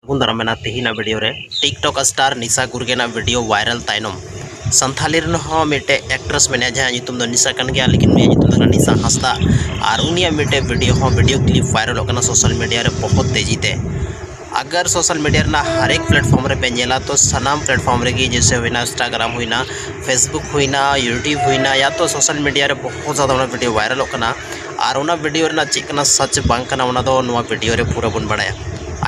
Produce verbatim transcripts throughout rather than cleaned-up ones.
ᱵᱚᱱ ᱫᱟᱨᱟᱢ ᱮᱱᱟ ᱛᱮᱦᱮᱧᱟᱜ ᱵᱷᱤᱰᱤᱭᱳ ᱨᱮ᱾ TikTok star ᱱᱤᱥᱟ ᱜᱩᱨᱜᱮᱱᱟᱜ ᱵᱷᱤᱰᱤᱭᱳ ᱵᱷᱟᱭᱨᱟᱞ ᱛᱟᱭᱱᱚᱢ ᱥᱟᱱᱛᱷᱟᱞᱤ ᱨᱮᱱ ᱦᱚᱸ ᱢᱤᱫᱴᱮᱡ ᱮᱠᱴᱨᱮᱥ ᱢᱮᱱᱟᱭᱟ, ᱡᱟᱦᱟᱸᱭᱟᱜ ᱧᱩᱛᱩᱢ ᱫᱚ ᱱᱤᱥᱟ ᱠᱟᱱ ᱜᱮᱭᱟ, ᱞᱮᱠᱤᱱ ᱩᱱᱤᱭᱟᱜ ᱧᱩᱛᱩᱢ ᱫᱚ ᱠᱟᱱᱟ ᱱᱤᱥᱟ ᱦᱟᱸᱥᱫᱟ᱾ ᱟᱨ ᱩᱱᱤᱭᱟᱜ ᱢᱤᱫᱴᱮᱡ ᱵᱷᱤᱰᱤᱭᱳ ᱦᱚᱸ, ᱵᱷᱤᱰᱤᱭᱳ ᱠᱞᱤᱯ ᱵᱷᱟᱭᱨᱟᱞᱚᱜ ᱠᱟᱱᱟ ᱥᱳᱥᱟᱞ ᱢᱤᱰᱤᱭᱟ ᱨᱮ ᱵᱚᱦᱩᱛ ᱛᱮᱡᱤ ᱛᱮ᱾ ᱟᱜᱟᱨ ᱥᱳᱥᱟᱞ ᱢᱤᱰᱤᱭᱟ ᱨᱮᱱᱟᱜ ᱦᱟᱨ ᱮᱠ ᱯᱞᱮᱴᱯᱷᱚᱨᱢ ᱨᱮ ᱯᱮ ᱧᱮᱞᱟ, ᱛᱚ ᱥᱟᱱᱟᱢ ᱯᱞᱮᱴᱯᱷᱚᱨᱢ ᱨᱮᱜᱮ, ᱡᱮᱭᱥᱮ ᱦᱩᱭᱱᱟ Instagram, ᱦᱩᱭᱱᱟ Facebook, ᱦᱩᱭᱱᱟ YouTube, ᱦᱩᱭᱱᱟ, ᱭᱟ ᱛᱚ ᱥᱳᱥᱟᱞ ᱢᱤᱰᱤᱭᱟ ᱨᱮ ᱵᱚᱦᱩᱛ ᱡᱟᱫᱟ ᱚᱱᱟ ᱵᱷᱤᱰᱤᱭᱳ ᱵᱷᱟᱭᱨᱟᱞᱚᱜ ᱠᱟᱱᱟ᱾ ᱟᱨ ᱚᱱᱟ ᱵᱷᱤᱰᱤᱭᱳ ᱨᱮᱱᱟᱜ ᱪᱮᱫ ᱠᱟᱱᱟ ᱥᱟᱪ ᱵᱟᱝ ᱠᱟᱱᱟ, ᱚᱱᱟ ᱫᱚ ᱱᱚᱣᱟ ᱵᱷᱤᱰᱤᱭᱳ ᱨᱮ ᱯᱩᱨᱟᱹ ᱵᱚᱱ ᱵᱟᱲᱟᱭᱟ᱾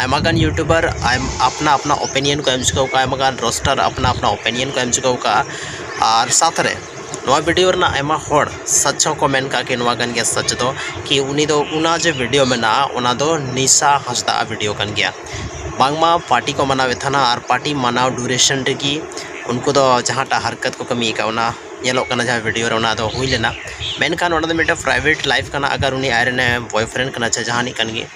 ᱟᱭᱢᱟ ᱜᱟᱱ ᱭᱩᱴᱩᱵᱟᱨ ᱟᱭᱢ-, ᱟᱯᱱᱟ ᱟᱯᱱᱟ ᱚᱯᱤᱱᱤᱭᱚᱱ ᱠᱚ ᱮᱢ ᱪᱩᱠᱟᱹᱣ ᱠᱟᱜᱼᱟ, ᱟᱭᱢᱟ ᱜᱟᱱ ᱨᱳᱥᱴᱟᱨ ᱟᱯᱱᱟ ᱟᱯᱱᱟ ᱚᱯᱤᱱᱤᱭᱚᱱ ᱠᱚ ᱮᱢ ᱪᱩᱠᱟᱹᱣ ᱠᱟᱜᱼᱟ᱾ ᱟᱨ ᱥᱟᱛ ᱨᱮ ᱱᱚᱣᱟ ᱵᱷᱤᱰᱤᱭᱳ ᱨᱮᱱᱟᱜ ᱟᱭᱢᱟ ᱦᱚᱲ ᱥᱟᱪ ᱦᱚᱸᱠᱚ ᱢᱮᱱ ᱠᱟᱜᱼᱟ ᱠᱤ ᱱᱚᱣᱟ ᱠᱟᱱ ᱜᱮᱭᱟ ᱥᱟᱪ ᱫᱚ, ᱠᱤ ᱩᱱᱤ ᱫᱚ ᱚᱱᱟ ᱡᱮ ᱵᱷᱤᱰᱤᱭᱳ ᱢᱮᱱᱟᱜᱼᱟ, ᱚᱱᱟ ᱫᱚ ᱱᱤᱥᱟ ᱦᱟᱸᱥᱫᱟ ᱟᱜ ᱵᱷᱤᱰᱤᱭᱳ ᱠᱟᱱ ᱜᱮᱭᱟ᱾ ᱵᱟᱝᱢᱟ ᱯᱟᱨᱴᱤ ᱠᱚ ᱢᱟᱱᱟᱣᱮᱫ ᱛᱟᱦᱮᱱᱟ, ᱟᱨ ᱯᱟᱨᱴᱤ ᱢᱟᱱᱟᱣ ᱰᱩᱨᱮᱥᱚᱱ ᱨᱮᱜᱮ ᱩᱱᱠᱩ ᱫᱚ ᱡᱟᱦᱟᱸᱴᱟᱜ ᱦᱟᱨᱠᱟᱛ ᱠᱚ ᱠᱟᱹᱢᱤ ᱟᱠᱟᱫ, ᱚᱱᱟ ᱧᱮᱞᱚᱜ ᱠᱟᱱᱟ ᱡᱟᱦᱟᱸ ᱵᱷᱤᱰᱤᱭᱳ ᱨᱮ, ᱚᱱᱟ ᱫᱚ ᱦᱩᱭ ᱞᱮᱱᱟ᱾ ᱢᱮᱱᱠᱷᱟᱱ ᱚᱱᱟ ᱫᱚ ᱢᱤᱫᱴᱮᱱ ᱯᱨᱟᱭᱵᱷᱮᱴ ᱞᱟᱭᱤᱯᱷ ᱠᱟᱱᱟ᱾ ᱟᱜᱟᱨ ᱩᱱᱤ ᱟᱡᱨᱮᱱ ᱵᱚᱭᱯᱷᱨᱮᱱᱰ ᱠᱟᱱᱟ, ᱪᱮ ᱡᱟᱦᱟᱱᱤᱡ ᱠᱟᱱ ᱜᱮ,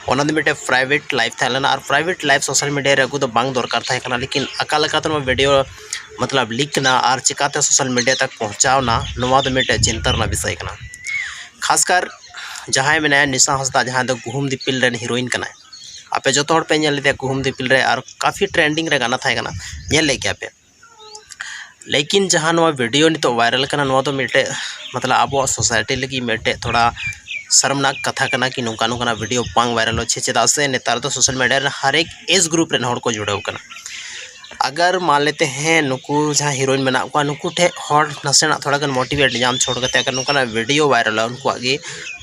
ᱚᱱᱟ ᱫᱚ ᱢᱤᱫᱴᱮᱱ ᱯᱨᱟᱭᱵᱷᱮᱴ ᱞᱟᱭᱤᱯᱷ ᱛᱟᱦᱮᱸ ᱞᱮᱱᱟ᱾ ᱟᱨ ᱯᱨᱟᱭᱵᱷᱮᱴ ᱞᱟᱭᱤᱯᱷ ᱥᱳᱥᱟᱞ ᱢᱤᱰᱤᱭᱟ ᱨᱮ ᱟᱹᱜᱩ ᱫᱚ ᱵᱟᱝ ᱫᱚᱨᱠᱟᱨ ᱛᱟᱦᱮᱸ ᱠᱟᱱᱟ, ᱞᱮᱠᱤᱱ ᱚᱠᱟ ᱞᱮᱠᱟᱛᱮ ᱱᱚᱣᱟ ᱵᱷᱤᱰᱤᱭᱳ ᱢᱚᱛᱞᱚᱵ ᱞᱤᱠ ᱮᱱᱟ ᱟᱨ ᱪᱤᱠᱟᱛᱮ ᱥᱳᱥᱟᱞ ᱢᱤᱰᱤᱭᱟ ᱛᱟᱠ ᱯᱚᱦᱪᱟᱣ ᱮᱱᱟ, ᱱᱚᱣᱟ ᱫᱚ ᱢᱤᱫᱴᱮᱡ ᱪᱤᱱᱛᱟᱹ ᱨᱮᱱᱟᱜ ᱵᱤᱥᱚᱭ ᱠᱟᱱᱟ᱾ ᱠᱷᱟᱥᱠᱟᱨ ᱡᱟᱦᱟᱸᱭ ᱢᱮᱱᱟᱭᱟ ᱱᱤᱥᱟ ᱦᱟᱸᱥᱫᱟ, ᱡᱟᱦᱟᱸᱭ ᱫᱚ ᱜᱩᱦᱩᱢ ᱫᱤᱯᱤᱞ ᱨᱮᱱ ᱦᱤᱨᱳᱭᱤᱱ ᱠᱟᱱᱟᱭ, ᱟᱯᱮ ᱡᱚᱛᱚ ᱦᱚᱲ ᱯᱮ ᱧᱮᱞ ᱞᱮᱫᱮᱭᱟ ᱜᱩᱦᱩᱢ ᱫᱤᱯᱤᱞ ᱨᱮ, ᱟᱨ ᱠᱟᱯᱷᱤ ᱴᱨᱮᱱᱰᱤᱝ ᱨᱮ ᱜᱟᱱᱟ ᱛᱟᱦᱮᱸ ᱠᱟᱱᱟ, ᱧᱮᱞ ᱞᱮᱫ ᱜᱮᱭᱟ ᱯᱮ᱾ ᱞᱮᱠᱤᱱ ᱡᱟᱦᱟᱸ ᱱᱚᱣᱟ ᱵᱷᱤᱰᱤᱭᱳ ᱱᱤᱛᱚᱜ ᱵᱷᱟᱭᱨᱟᱞ ᱠᱟᱱᱟ, ᱱᱚᱣᱟ ᱫᱚ ᱢᱤᱫᱴᱮᱡ ᱢᱚᱛᱞᱚᱵ ᱟᱵᱚᱣᱟᱜ ᱥᱳᱥᱟᱭᱴᱤ ᱞᱟᱹᱜᱤᱫ ᱢᱤᱫᱴᱮᱡ ᱛᱷᱚᱲᱟ ᱥᱚᱨᱢᱱᱟᱠ ᱠᱟᱛᱷᱟ ᱠᱟᱱᱟ ᱠᱤ ᱱᱚᱝᱠᱟ ᱱᱚᱝᱠᱟᱱᱟᱜ ᱵᱷᱤᱰᱤᱭᱳ ᱵᱟᱝ ᱵᱷᱟᱭᱨᱟᱞ ᱦᱚᱪᱚᱭ᱾ ᱪᱮᱫᱟᱜ ᱥᱮ ᱱᱮᱛᱟᱨ ᱫᱚ ᱥᱳᱥᱟᱞ ᱢᱤᱰᱤᱭᱟ ᱨᱮ ᱦᱟᱨ ᱮᱠ ᱮᱡᱽ ᱜᱨᱩᱯ ᱨᱮᱱ ᱦᱚᱲ ᱠᱚ ᱡᱩᱲᱟᱹᱣ ᱠᱟᱱᱟ᱾ ᱟᱜᱟᱨ ᱢᱟᱱ ᱞᱮᱛᱮ ᱦᱮᱸ, ᱱᱩᱠᱩ ᱡᱟᱦᱟᱸ ᱦᱤᱨᱳᱭᱤᱱ ᱢᱮᱱᱟᱜ ᱠᱚᱣᱟ, ᱱᱩᱠᱩ ᱴᱷᱮᱡ ᱦᱚᱲ ᱱᱟᱥᱮᱱᱟᱜ ᱛᱷᱚᱲᱟ ᱜᱟᱱ ᱢᱳᱴᱤᱵᱷᱮᱴ ᱧᱟᱢ ᱪᱷᱚᱲ ᱠᱟᱛᱮ ᱟᱜᱟᱨ ᱱᱚᱝᱠᱟᱱᱟᱜ ᱵᱷᱤᱰᱤᱭᱳ ᱵᱷᱟᱭᱨᱟᱞᱟ ᱩᱱᱠᱩᱣᱟᱜ ᱜᱮ,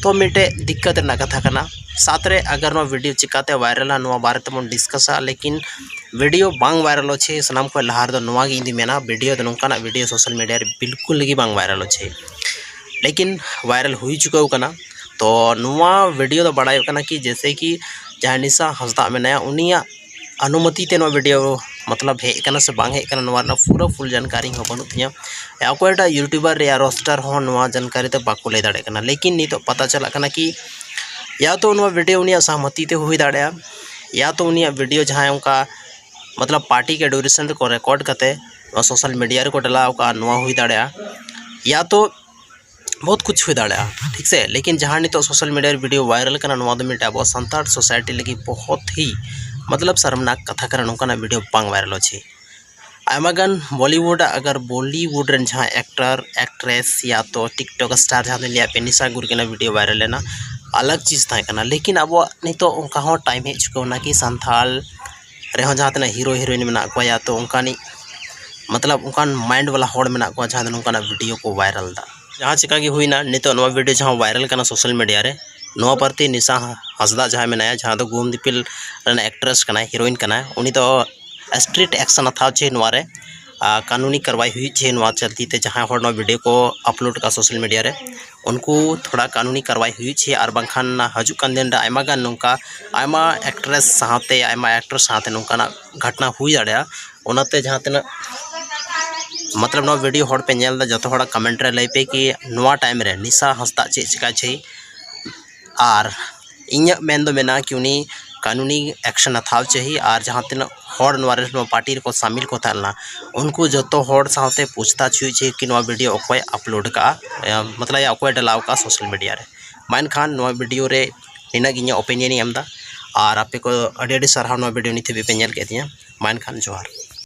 ᱛᱚ ᱢᱤᱫᱴᱮᱡ ᱫᱤᱠᱠᱟᱛ ᱨᱮᱱᱟᱜ ᱠᱟᱛᱷᱟ ᱠᱟᱱᱟ᱾ ᱥᱟᱛ ᱨᱮ ᱟᱜᱟᱨ ᱱᱚᱣᱟ ᱵᱷᱤᱰᱤᱭᱳ ᱪᱤᱠᱟᱛᱮ ᱵᱷᱟᱭᱨᱟᱞᱟ, ᱱᱚᱣᱟ ᱵᱟᱨᱮ ᱛᱮᱵᱚᱱ ᱰᱤᱥᱠᱟᱥᱟ, ᱞᱮᱠᱤᱱ ᱵᱷᱤᱰᱤᱭᱳ ᱵᱟᱝ ᱵᱷᱟᱭᱨᱟᱞ ᱦᱚᱪᱚᱭ ᱥᱟᱱᱟᱢ ᱠᱷᱚᱱ ᱞᱟᱦᱟ ᱨᱮᱫᱚ ᱱᱚᱣᱟ ᱜᱮ ᱤᱧ ᱫᱩᱧ ᱢᱮᱱᱟ, ᱵᱷᱤᱰᱤᱭᱳ ᱫᱚ ᱱᱚᱝᱠᱟᱱᱟᱜ ᱵᱷᱤᱰᱤᱭᱳ ᱥᱳᱥᱟᱞ ᱢᱤᱰᱤᱭᱟ ᱨᱮ ᱵᱤᱞᱠᱩᱞ ᱜᱮ ᱵᱟᱝ ᱵᱷᱟᱭᱨᱟᱞ ᱦᱚᱪᱚᱭ, ᱞᱮᱠᱤᱱ ᱵᱷᱟᱭᱨᱟᱞ ᱦᱩᱭ ᱪᱩᱠᱟᱹᱣ ᱠᱟᱱᱟ᱾ ᱛᱚ ᱱᱚᱣᱟ ᱵᱷᱤᱰᱤᱭᱳ ᱫᱚ ᱵᱟᱲᱟᱭᱚᱜ ᱠᱟᱱᱟ ᱠᱤ ᱡᱮᱭᱥᱮ ᱠᱤ ᱡᱟᱦᱟᱸᱭ ᱱᱤᱥᱟ ᱦᱟᱸᱥᱫᱟ ᱢᱮᱱᱟᱭᱟ, ᱩᱱᱤᱭᱟᱜ ᱚᱱᱩᱢᱚᱛᱤ ᱛᱮ ᱱᱚᱣᱟ ᱵᱷᱤᱰᱤᱭᱳ ᱢᱚᱛᱞᱚᱵ ᱦᱮᱡ ᱠᱟᱱᱟ ᱥᱮ ᱵᱟᱝ ᱦᱮᱡ ᱠᱟᱱᱟ, ᱱᱚᱣᱟ ᱨᱮᱱᱟᱜ ᱯᱩᱨᱟᱹ ᱯᱷᱩᱞ ᱡᱟᱱᱠᱟᱨᱤ ᱦᱚᱸ ᱵᱟᱹᱱᱩᱜ ᱛᱤᱧᱟᱹ᱾ ᱚᱠᱚᱭᱴᱟᱜ ᱭᱩᱴᱩᱵᱟᱨ ᱨᱮᱭᱟᱜ ᱨᱳᱥᱴᱟᱨ ᱦᱚᱸ ᱱᱚᱣᱟ ᱡᱟᱱᱠᱟᱨᱤ ᱫᱚ ᱵᱟᱠᱚ ᱞᱟᱹᱭ ᱫᱟᱲᱮᱭᱟᱜ ᱠᱟᱱᱟ᱾ ᱞᱮᱠᱤᱱ ᱱᱤᱛᱚᱜ ᱯᱟᱛᱟ ᱪᱟᱞᱟᱜ ᱠᱟᱱᱟ ᱠᱤ ᱭᱟ ᱛᱚ ᱱᱚᱣᱟ ᱵᱷᱤᱰᱤᱭᱳ ᱩᱱᱤᱭᱟᱜ ᱥᱚᱦᱢᱚᱛᱤ ᱛᱮ ᱦᱩᱭ ᱫᱟᱲᱮᱭᱟᱜᱼᱟ, ᱭᱟ ᱛᱚ ᱩᱱᱤᱭᱟᱜ ᱵᱷᱤᱰᱤᱭᱳ ᱡᱟᱦᱟᱸᱭ ᱚᱱᱠᱟ ᱢᱚᱛᱞᱚᱵ ᱯᱟᱨᱴᱤ ᱠᱮ ᱰᱩᱨᱮᱥᱚᱱ ᱨᱮᱠᱚ ᱨᱮᱠᱚᱨᱰ ᱠᱟᱛᱮ ᱱᱚᱣᱟ ᱥᱳᱥᱟᱞ ᱢᱤᱰᱤᱭᱟ ᱨᱮᱠᱚ ᱰᱟᱞᱟᱣ ᱠᱟᱜᱼᱟ, ᱱᱚᱣᱟ ᱦᱩᱭ ᱫᱟᱲᱮᱭᱟᱜᱼᱟ, ᱭᱟ ᱛᱚ ᱵᱚᱦᱩᱛ ᱠᱩᱪ ᱦᱩᱭ ᱫᱟᱲᱮᱭᱟᱜᱼᱟ, ᱴᱷᱤᱠ ᱥᱮ᱾ ᱞᱮᱠᱤᱱ ᱡᱟᱦᱟᱸ ᱱᱤᱛᱚᱜ ᱥᱳᱥᱟᱞ ᱢᱤᱰᱤᱭᱟ ᱨᱮ ᱵᱷᱤᱰᱤᱭᱳ ᱵᱷᱟᱭᱨᱟᱞ ᱠᱟᱱᱟ, ᱱᱚᱣᱟ ᱫᱚ ᱢᱤᱫᱴᱮᱱ ᱟᱵᱚ ᱥᱟᱱᱛᱟᱲ ᱥᱳᱥᱟᱭᱴᱤ ᱞᱟᱹᱜᱤᱫ ᱵᱚᱦᱩᱛ ᱦᱤ मतलब शर्मनाक कथा कारण नौकाना वीडियो बांग वायरल हो छे। आयमा गान बॉलीवुड अगर बॉलीवुड रेन जहाँ एक्टर एक्ट्रेस या तो टिकटॉक स्टार जहाँ दिन लिया पे निशा गुरगेना वीडियो वायरल लेना अलग चीज़ था करना, लेकिन अब नहीं तो उनका हो टाइम है चुका होना कि संथाल रे हो जहाँ तना हीरो हीरोइन में ना को या तो उनका नहीं मतलब उनका माइंड वाला होड़ में ना को जहाँ दिन उनका वीडियो को वायरल दा। जहाँ चिका गी हुई ना नितो नवा वीडियो जहाँ वायरल करना सोशल मीडिया रे, नवा परती निशा हंसदा जहाँ में नया जहाँ तो घूम दिपिल रेन एक्ट्रेस करना हीरोइन करना, उनी तो स्ट्रिक्ट एक्शन हताव छे नवा रे। आ, कानूनी कार्रवाई हुई छे नवा चलती ते जहाँ होड़ नवा वीडियो को अपलोड का सोशल मीडिया रे, उनको थोड़ा कानूनी कार्रवाई हुई छे। और बंखान ना हजू कान दिन रे आयमा गान नौका आयमा एक्ट्रेस साथे आयमा एक्टर साथे नौका ना घटना हुई दाड़ा। ओनाते जहाँ तना मतलब नवा वीडियो होड़ पे नेल दा जतो होड़ा कमेंट रे लई पे कि नवा टाइम रे निशा हंसदा चे चिका छे। और ᱤᱧᱟᱹᱜ ᱢᱮᱱ ᱫᱚ ᱢᱮᱱᱟᱜᱼᱟ ᱠᱤ ᱩᱱᱤ ᱠᱟᱹᱱᱩᱱᱤ ᱮᱠᱥᱚᱱ ᱦᱟᱛᱟᱣ ᱪᱟᱹᱦᱤ᱾ ᱟᱨ ᱡᱟᱦᱟᱸ ᱛᱤᱱᱟᱹᱜ ᱦᱚᱲ ᱱᱚᱣᱟ ᱨᱮ ᱱᱚᱣᱟ ᱯᱟᱨᱴᱤ ᱨᱮᱠᱚ ᱥᱟᱢᱤᱞ ᱠᱚ ᱛᱟᱦᱮᱸ ᱞᱮᱱᱟ, ᱩᱱᱠᱩ ᱡᱚᱛᱚ ᱦᱚᱲ ᱥᱟᱶᱛᱮ ᱯᱩᱪᱷᱛᱟᱪᱷ ᱦᱩᱭᱩᱜ ᱪᱟᱹᱦᱤ ᱠᱤ ᱱᱚᱣᱟ ᱵᱷᱤᱰᱤᱭᱳ ᱚᱠᱚᱭ ᱟᱯᱞᱳᱰ ᱠᱟᱜᱼᱟ, ᱮ, ᱢᱚᱛᱞᱚᱵ ᱚᱠᱚᱭ ᱰᱟᱞᱟᱣ ᱠᱟᱜᱼᱟ ᱥᱳᱥᱟᱞ ᱢᱤᱰᱤᱭᱟ ᱨᱮ᱾ ᱢᱟ ᱮᱱᱠᱷᱟᱱ ᱱᱚᱣᱟ ᱵᱷᱤᱰᱤᱭᱳ ᱨᱮ ᱱᱤᱱᱟᱹᱜ ᱜᱮ ᱤᱧᱟᱹᱜ ᱚᱯᱤᱱᱤᱭᱚᱱ ᱤᱧ ᱮᱢ ᱮᱫᱟ᱾ ᱟᱨ ᱟᱯᱮ ᱠᱚ ᱟᱹᱰᱤ ᱟᱹᱰᱤ ᱥᱟᱨᱦᱟᱣ ᱱᱚᱣᱟ ᱵᱷᱤᱰᱤᱭᱳ ᱱᱤᱛ ᱦᱟᱹᱵᱤᱡ ᱯᱮ ᱧᱮᱞ ᱠᱮᱫ ᱛᱤᱧᱟ᱾ ᱢᱟ ᱮᱱᱠᱷᱟᱱ ᱡᱚᱦᱟᱨ᱾